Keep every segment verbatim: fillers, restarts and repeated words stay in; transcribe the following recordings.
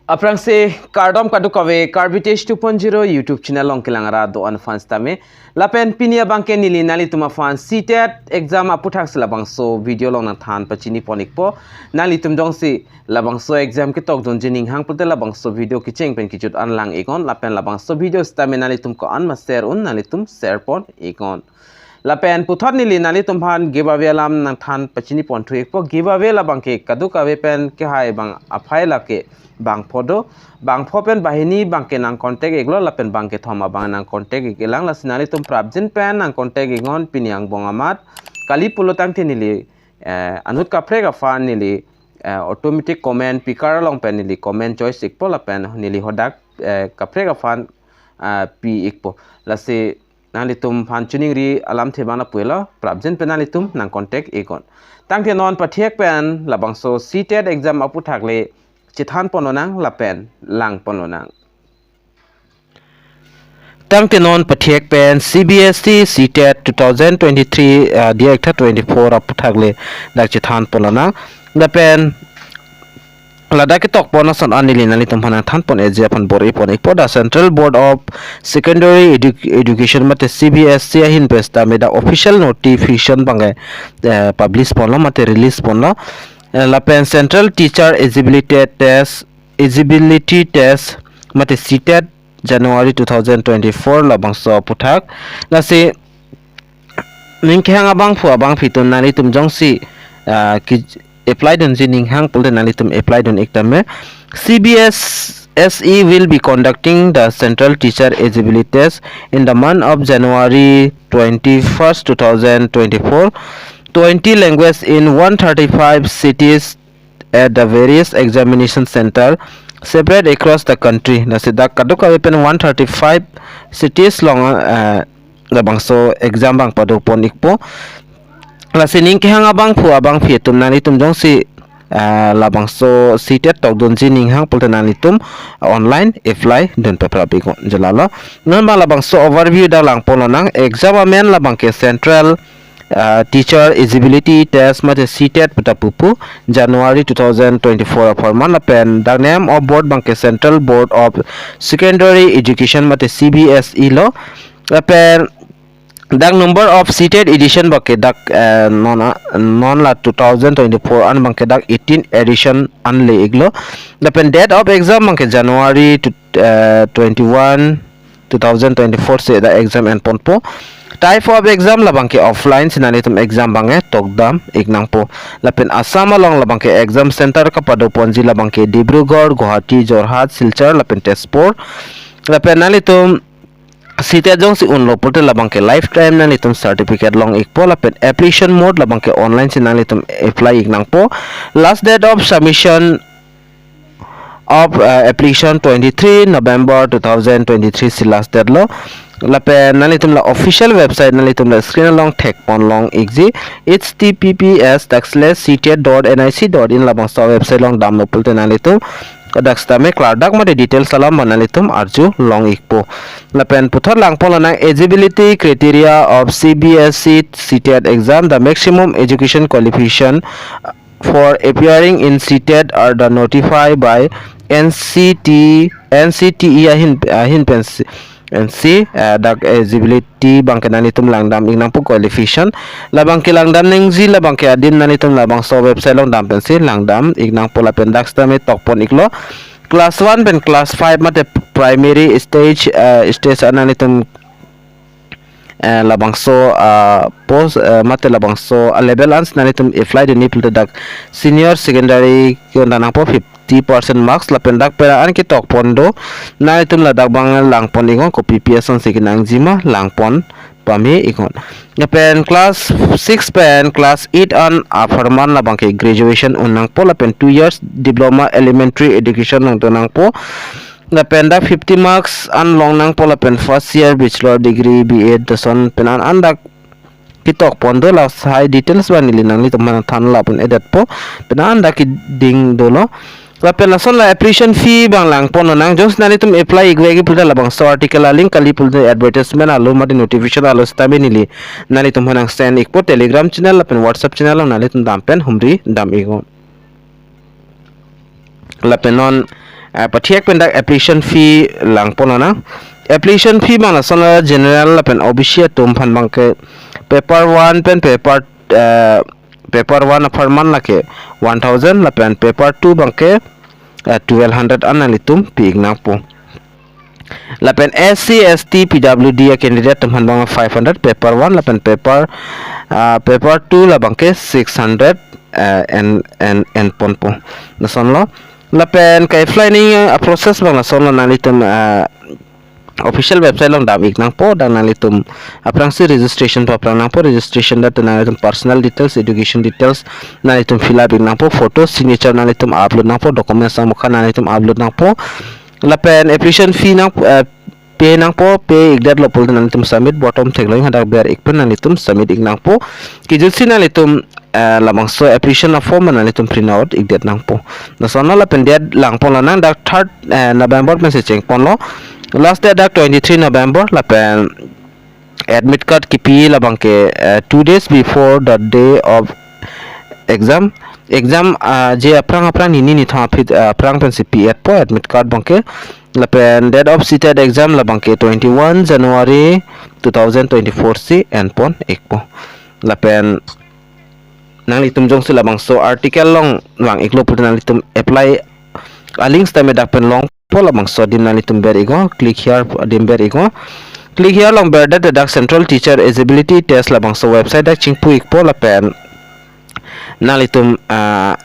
Aphrangsi kardom kadokave Karbi Tech two point zero YouTube channel along kelang arat do-an aphan sitame. Lapen pini abangke neli nanglitum aphan CTET exam aputhak si labangso video along nangthan pachini pon ikpo. Nanglitum jongsi labangso exam ketokdunji aning hang pulote labangso video kecheng pen kejut an lang iknon. Lapen labangso video sitame nanglitum ko-an ma share un, nanglitum share pon iknon. Lapen puthot neli nanglitum aphan giveaway alam nangthan pachini pon thu ikpo. Giveaway labangke kadokave pen kehai bang aphai lake bangpho do. Bangpho pen banghini abangke nang contact iklo, lapen bangkethom abang nang contact ik-elang, lasi nanglitum prapjin pen nang contact iknon pini angbong amat. Kali pulo tangte neli, eh, anut kaprek aphan neli, eh, automatic comment picker along pen neli comment choice ikpo, lapen neli hadak, eh, kaprek aphan, ah, pi ikpo. Lasi nanglitum aphan choningri alamthe abang lapu-elo, prapjin pen nanglitum nang contact iknon. Tangte non pathek pen labangso CTET exam aputhak le chethan ponlonang lapen lang ponlonang. Tangte non pathek pen CBSE CTET two thousand twenty-three, ah, diyak tha twenty-four aputhak le dak chethan ponlonang. Lapen ladak ketok pon ason an neli nanglitum aphan nangthan pon-eji aphan bor-i pon ikpo. The Central Board of Secondary Edu- Education mate CBSE ahin pen sitame dak official notification abangke, eh, publish ponlo mate release ponlo. Eh, lapen Central Teacher Eligibility Test, Eligibility Test mate CTET January two thousand twenty-four labangso aputhak. Lasi ning kehang abangphu abangphi atum nanglitum jongsi, ah, ki apply dunji aning hang pulote nanglitum apply dun ik tame. CBSE will be conducting the Central Teacher Eligibility Test in the month of January twenty-first, two thousand twenty-four. Twenty language in one thirty-five cities at the various examination center spread across the country. Lasi dak kadokave pen one thirty-five cities along, eh, labangso exam abang pado pon ikpo. Lasi ning kehang abangphu abangphi atum nanglitum jongsi, eh, labangso CTET tokdunji aning hang pulote nanglitum online apply dun paprap iknon je lalo. Non abang labangso overview dak lang ponlonang. Exam amen labangke Central, ah, Teacher Eligibility Test mate CTET pu ta pupo, January two thousand twenty-four apharman. Lapen dak name of board abangke Central Board of Secondary Education mate CBSE lo. Lapen dak number of seated edition abangke dak, eh, non a- non la two thousand twenty-four an abangke dak eighteen edition an le iklo. Lapen date of exam abangke January to, eh, twenty-one, two thousand twenty-four si dak exam en ponpo. Type of exam labangke offline si nanglitum exam abangke tokdam ik nangpo. Lapen Assam along labangke exam center kapado ponji labangke Dibrugarh, Guwahati, Jorhat, Silchar lapen Tezpur. Lapen nanglitum CTET jongsi unlo pulote labangke lifetime nanglitum certificate long ikpo. Lapen application mode labangke online si nanglitum apply ik nangpo. Last date of submission of, uh, application twenty-three November two thousand twenty-three si last date lo. Lapen nanglitum la official website nanglitum la screen along thek ponlong ikji, H T T P S dak slash C T E T dot N I C dot in labangso website along damlo pulote nanglitum dak sitame klardak mate details alam abang nanglitum arjulong ikpo. Lapen puthot lang ponlonang eligibility criteria of C B S E C TET exam, the maximum education qualification for appearing in C TET are the notified by N C T, N C T E ahin, ahin pen si, N C, eh, dak eligibility abangke nanglitum langdam ik nangpo qualification. Labangke langdam nangji labangke adim nanglitum labangso website along dam pensi langdam ik nangpo lapen dak sitame tok pon iklo. Class one pen class five mate primary stage, eh, stage an nanglitum eh, labangso, ah, post, eh, mate labangso, ah, level ansi nanglitum apply dunji pulote dak senior secondary ke-un ta nangpo fifty percent marks lapen dak pera an ketok pon do. Nanglitum ladak abang lang pon iknon kopi pi asonsi kenangji ma lang pon pame iknon. Lapen class six pen class eight an apharman labangke graduation un nangpo lapen two years diploma elementary education nangdun nangpo. Lapen dak fifty marks an long nangpo lapen first year bachelor degree B Ed lason pen an an dak ketok pon do. Lahai details abang neli nanglitum aphan than lapu-un-edetpo. Pen an dak keding dolo. Lapen lason la application fee abang lang ponlonang. Jongsi nanglitum apply ik-ve ik pulote labangso article a link kali pulote advertisement alo mate notification alo sitame neli nanglitum aphan nang send ikpo Telegram channel lapen WhatsApp channel along nanglitum dam pen humri dam iknon. Lapen non Ah, pathiak pen dak application fee langpon lonang. Application fee abang lason lo, general lapen O B C atum aphan abangke paper one pen paper, eh, paper one apharman lake one thousand lapen paper two abangke, eh, twelve hundred an nanglitum pi-ik nangpo. Lapen S C, S T, P W D a-candidate atum aphan abang five hundred paper one lapen paper, ah, paper two la abangke six hundred, eh, en, en, enponpo. Lason lo. Lapen ke-apply nangji a-process abang lason lo, nanglitum, ah, official website along dam-ik nangpo, dak nanglitum aphrangsi registration paphrang nangpo, registration dak nanglitum personal details, education details nanglitum fill up-ik nangpo, photo, signature nanglitum upload nangpo, documents amukha nanglitum upload nangpo, lapen application fee nang, eh, pay nangpo, pay-ikdet lo pulote nanglitum submit button theklong, hadak ber-ik pen nanglitum submit-ik nangpo. Kejutsi nanglitum, eh, labangso application a-form nanglitum print out-ikdet nangpo. Lason lo, lapen date langpon lonang, dak third, eh, November pensi chengpon lo. Last date dak twenty-three November, lapen admit card kipi la abangke, eh, two days before the day of exam. Exam, ah, je aphrang aphrang hini nithom aphi, ah, aphrang pensi pi-etpo admit card abangke. Lapen date of seated exam la abangke twenty-one January two thousand twenty-four si enpon-ikpo. Lapen nanglitum jongsi labangso article along vang-iklo pulote nanglitum apply a-link sitame dak pen longpo, labangso adim nanglitum ber-iknon, click here adim ber-iknon. Click here along berdet dak Central Teacher Eligibility Test labangso website dak chingpu-ikpo, lapen nanglitum, ah,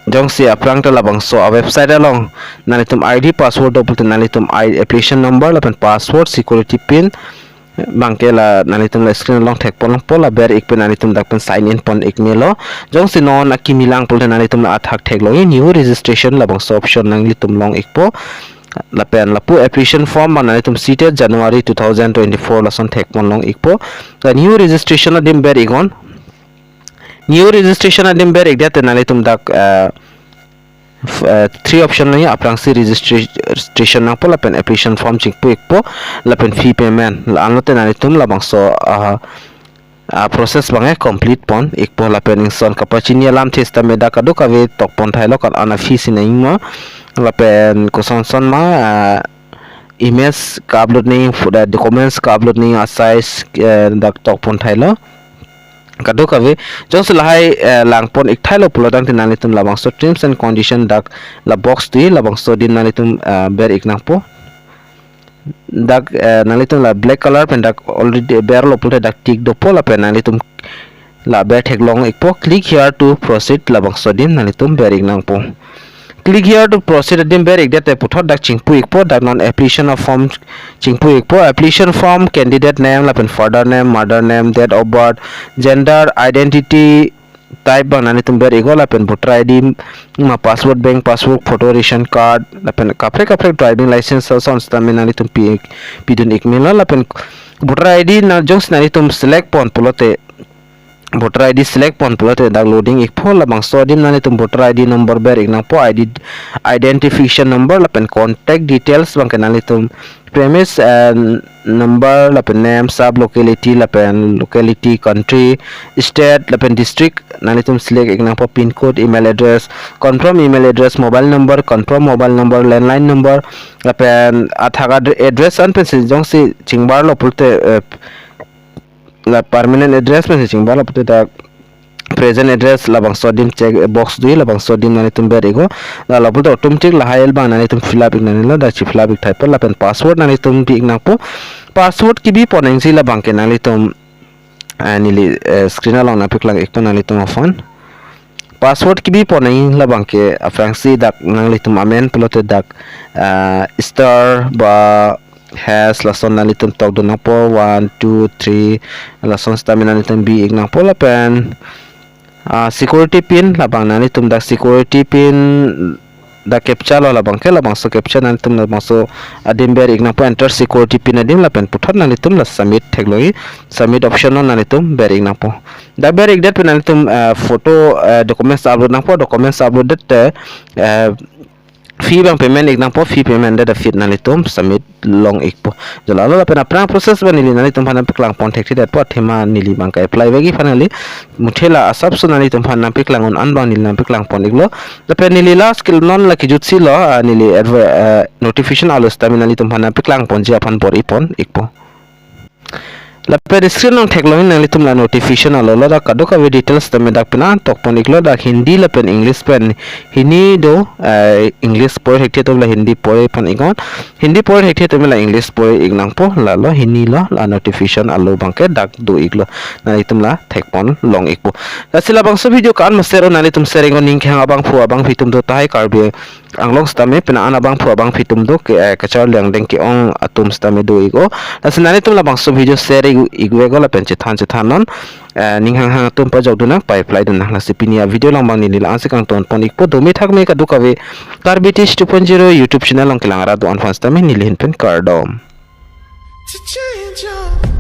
jongsi aphrang ta labangso a-website along nanglitum I D password do pulote nanglitum I, application number lapen password, security pin abangke la nanglitum la screen along thekpon longpo, la ber-ik pen nanglitum dak pen sign in pon-ik melo. Jongsi non akimi lang pulote nanglitum la athak theklong, new registration labangso option nanglitum long-ikpo. Lapen lapu application form abang nanglitum seated January two thousand twenty-four lason thekpon long-ikpo. La new registration adim ber-iknon. New registration adim ber-ikdet te nanglitum dak, eh, f-, eh, three option nangji, aphrangsi registration nangpo, lapen application form chingpu-ikpo, lapen fee payment. La anlote nanglitum labangso, ah, ah, process abangke complete pon-ikpo, lapen ingson kapachini alamthe sitame dak kadokave tokpon thailo, ko-an a-fee si nangji ma, lapen kosonson ma, ah, image ka-upload nangji, fo-, eh, documents ka-upload nangji a-size, eh, dak tokpon thailo. Kadokave, jongsi lahai, eh, langpon-ik thailo pulo tangte nanglitum labangso terms and condition dak la box do-i, labangso adim nanglitum, eh, ber-ik nangpo. Dak, eh, nanglitum la black color pen dak already berlo pulote dak tick dopo, lapen nanglitum la ber theklong-ikpo, click here to proceed, labangso adim nanglitum ber-ik nangpo. Click here to proceed adim ber-ikdet te puthot dak chingpu-ikpo, dak non application a-form chingpu-ikpo, application form, candidate name, lapen father name, mother name, date of birth, gender, identity type abang nanglitum ber-iknon, lapen voter I D ma, password, bank passbook, photo, ration card, lapen kaprek kaprek, driving license, lason sitame nanglitum pi, pidun-ik melo, lapen voter I D na jongsi nanglitum select pon pulote, voter I D select pon pulote dak loading-ikpo, labangso adim nanglitum voter I D number ber-ik nangpo, I D, identification number, lapen contact details abangke nanglitum premise and number, lapen name, sub locality, lapen locality, country, state, lapen district nanglitum select-ik nangpo, pin code, email address, confirm email address, mobile number, confirm mobile number, landline number, lapen athak ad-, address an pensi jongsi chingbarlo pulote, eh, la permanent address pensi chingbarlo pulote dak present address labangso adim check box do-i, labangso adim nanglitum ber-iknon. La lapu ta automatic lahai abang nanglitum fill up-ik nangnelo, dak chi-fill up-ik thaipo, lapen password nanglitum pi-ik nangpo. Password kebi pon nangji la abangke nanglitum, eh, neli, eh, screen along nangpaklang-ikpo nanglitum aphan. Password kebi pon nangji la abangke aphrangsi dak nanglitum amen pulote dak, ah, star ba hash lason nanglitum tokdun nangpo, one, two, three, lason sitame nanglitum bi-ik nangpo, lapen, ah, security pin, labang nanglitum dak security pin dak captcha lo, labangke labangso captcha nanglitum labangso adim ber-ik nangpo, enter security pin adim, lapen puthot nanglitum la submit theklong-i, submit option lo nanglitum ber-ik nangpo. Dak ber-ikdet pen nanglitum, eh, photo, eh, documents upload nangpo, documents upload det te, eh, fee abang payment ik nangpo, fee payment det aphi nanglitum submit long ikpo. Jo lalo lapen aphrang process abang neli nanglitum aphan nangpaklang pon thekthe detpo, athema neli abang ke-apply vek aphan kali. Muthe la asapso nanglitum aphan nangpaklang un an abang neli nangpaklang pon iklo. Lapen neli la skill non la kejutsi lo, ah, neli adver-, ah, notification alo sitame nanglitum aphan nangpaklang ponji aphan bor-i pon ikpo. Lapen screen along theklong nanglitum la notification alo lo, dak kadokave details tame dak penang tok pon iklo, dak Hindi lapen English pen hini do, eh, English pore thekthe atum la Hindi pore pon iknon, Hindi pore thekthe atum la English pore ik nangpo, lalo hini lo la notification alo abang ke dak do iklo, nanglitum la thek pon long ikpo. Lasi labangso video ko-an ma share un nanglitum share iknon, ning kehang abangphu abangphi atum do tahai Karbi Anglong sitame penang an abangphu abangphi atum do ke, eh, kacharli angdeng ke-ong atum sitame do ik o. Lasi nanglitum labangso video share ik, ik vek o lapen chethan chethan non. Eh, ning hanghang atum pajok dun nang, pai play dun nang. Lasi pini avideo along abang neli la-ansi kangton pon ikpo, dome thakme kadokave Karbi Teach two point zero YouTube channel along kelang arat do-an aphan sitame neli ahin pen kardom. To change your